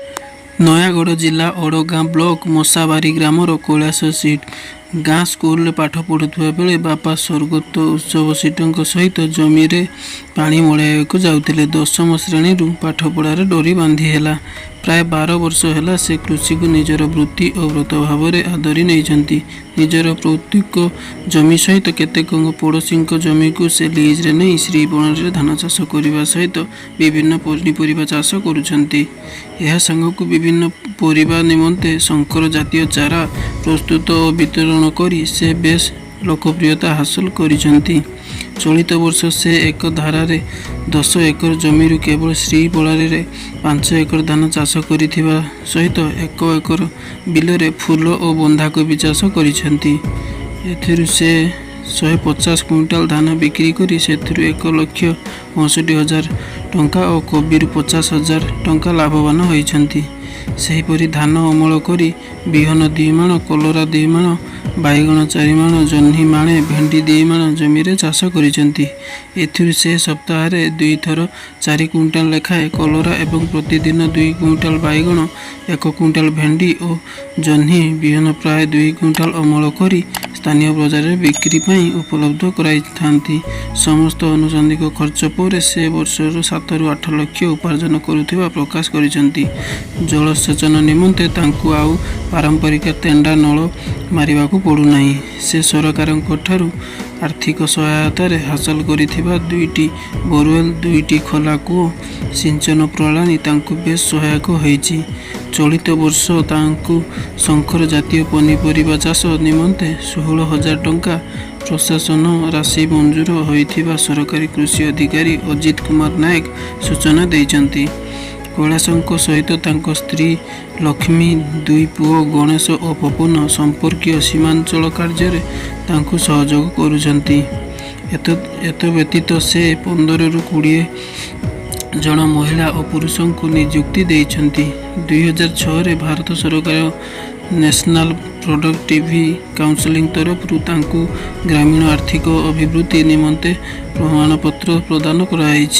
ନୟାଗଡ଼ ଜିଲ୍ଲା ଓଡ଼ଗାଁ ବ୍ଲକ ମଶାବାରୀ ଗ୍ରାମର କୈଳାସ ସିଟ୍। ଗାଁ ସ୍କୁଲରେ ପାଠ ପଢ଼ୁଥିବା ବେଳେ ବାପା ସ୍ୱର୍ଗତ ଉତ୍ସବ ସିଟଙ୍କ ସହିତ ଜମିରେ ପାଣି ମଡ଼ାଇବାକୁ ଯାଉଥିଲେ। ଦଶମ ଶ୍ରେଣୀରୁ ପାଠପଢ଼ାରେ ଡୋରି ବାନ୍ଧିହେଲା। ପ୍ରାୟ 12 ବର୍ଷ ହେଲା ସେ କୃଷିକୁ ନିଜର ବୃତ୍ତି ଓ ବ୍ରତ ଭାବରେ ଆଦରି ନେଇଛନ୍ତି। ନିଜର ପୈତୃକ ଜମି ସହିତ କେତେକ ପଡ଼ୋଶୀଙ୍କ ଜମିକୁ ସେ ଲିଜରେ ନେଇ ଶ୍ରୀ ପ୍ରଣାଳୀରେ ଧାନ ଚାଷ କରିବା ସହିତ ବିଭିନ୍ନ ପନିପରିବା ଚାଷ କରୁଛନ୍ତି। ଏହା ସାଙ୍ଗକୁ ବିଭିନ୍ନ ପରିବା ନିମନ୍ତେ ଶଙ୍କର ଜାତୀୟ ଚାରା ପ୍ରସ୍ତୁତ ଓ ବିତରଣ କରି ସେ ବେଶ୍ ଲୋକପ୍ରିୟତା ହାସଲ କରିଛନ୍ତି। ଚଳିତ ବର୍ଷ ସେ ଏକ ଧାରରେ 10 ଏକର ଜମିରୁ କେବଳ ଶ୍ରୀ ପ୍ରଣାଳୀରେ 5 ଏକର ଧାନ ଚାଷ କରିଥିବା ସହିତ 1 ଏକର ବିଲରେ ଫୁଲ ଓ ବନ୍ଧାକୋବି ଚାଷ କରିଛନ୍ତି। ଏଥିରୁ ସେ 150 କୁଇଣ୍ଟାଲ ଧାନ ବିକ୍ରି କରି ସେଥିରୁ 1,65,000 ଟଙ୍କା ଓ କୋବିରୁ 50,000 ଟଙ୍କା ଲାଭବାନ ହୋଇଛନ୍ତି। ସେହିପରି ଧାନ ଅମଳ କରି ବିହନ 2 ମାଣ, କଲରା 2 ମାଣ, ବାଇଗଣ 4 ମାଣ, ଜହ୍ନି ମାଣେ, ଭେଣ୍ଡି 2 ମାଣ ଜମିରେ ଚାଷ କରିଛନ୍ତି। ଏଥିରୁ ସେ ସପ୍ତାହରେ ଦୁଇଥର 4 କୁଇଣ୍ଟାଲ ଲେଖାଏଁ କଲରା ଏବଂ ପ୍ରତିଦିନ 2 କୁଇଣ୍ଟାଲ ବାଇଗଣ, 1 କୁଇଣ୍ଟାଲ ଭେଣ୍ଡି ଓ ଜହ୍ନି ବିହନ ପ୍ରାୟ 2 କୁଇଣ୍ଟାଲ ଅମଳ କରି ସ୍ଥାନୀୟ ବଜାରରେ ବିକ୍ରି ପାଇଁ ଉପଲବ୍ଧ କରାଇଥାନ୍ତି। ସମସ୍ତ ଆନୁଷଙ୍ଗିକ ଖର୍ଚ୍ଚ ପରେ ସେ ବର୍ଷକୁ 7ରୁ 8 ଲକ୍ଷ ଉପାର୍ଜନ କରୁଥିବା ପ୍ରକାଶ କରିଛନ୍ତି। ଜଳସେଚନ ନିମନ୍ତେ ତାଙ୍କୁ ଆଉ ପାରମ୍ପରିକ ତେଣ୍ଡା ନଳ ମାରିବାକୁ ପଡ଼ୁନାହିଁ। ସେ ସରକାରଙ୍କଠାରୁ ଆର୍ଥିକ ସହାୟତାରେ ହାସଲ କରିଥିବା ଦୁଇଟି ବୋରୱେଲ, ଦୁଇଟି ଖୋଲା କୂଅ ସିଞ୍ଚନ ପ୍ରଣାଳୀ ତାଙ୍କୁ ବେଶ୍ ସହାୟକ ହୋଇଛି। ଚଳିତ ବର୍ଷ ତାଙ୍କୁ ଶଙ୍କର ଜାତୀୟ ପନିପରିବା ଚାଷ ନିମନ୍ତେ 16,000 ଟଙ୍କା ପ୍ରୋତ୍ସାହନ ରାଶି ମଞ୍ଜୁର ହୋଇଥିବା ସରକାରୀ କୃଷି ଅଧିକାରୀ ଅଜିତ କୁମାର ନାୟକ ସୂଚନା ଦେଇଛନ୍ତି। କୈଳାସଙ୍କ ସହିତ ତାଙ୍କ ସ୍ତ୍ରୀ ଲକ୍ଷ୍ମୀ, ଦୁଇ ପୁଅ ଗଣେଶ ଓ ପପନ ସମ୍ପର୍କୀୟ ସୀମାଞ୍ଚଳ କାର୍ଯ୍ୟରେ ତାଙ୍କୁ ସହଯୋଗ କରୁଛନ୍ତି। ଏତଦ୍‌ବ୍ୟତୀତ ସେ 15ରୁ 20 ଜଣ ମହିଳା ଓ ପୁରୁଷଙ୍କୁ ନିଯୁକ୍ତି ଦେଇଛନ୍ତି। 2006ରେ ଭାରତ ସରକାର ନ୍ୟାସନାଲ ପ୍ରଡକ୍ଟିଭିଟି କାଉନସିଲ ତରଫରୁ ତାଙ୍କୁ ଗ୍ରାମୀଣ ଆର୍ଥିକ ଅଭିବୃଦ୍ଧି ନିମନ୍ତେ ପ୍ରମାଣପତ୍ର ପ୍ରଦାନ କରାଯାଇଛି।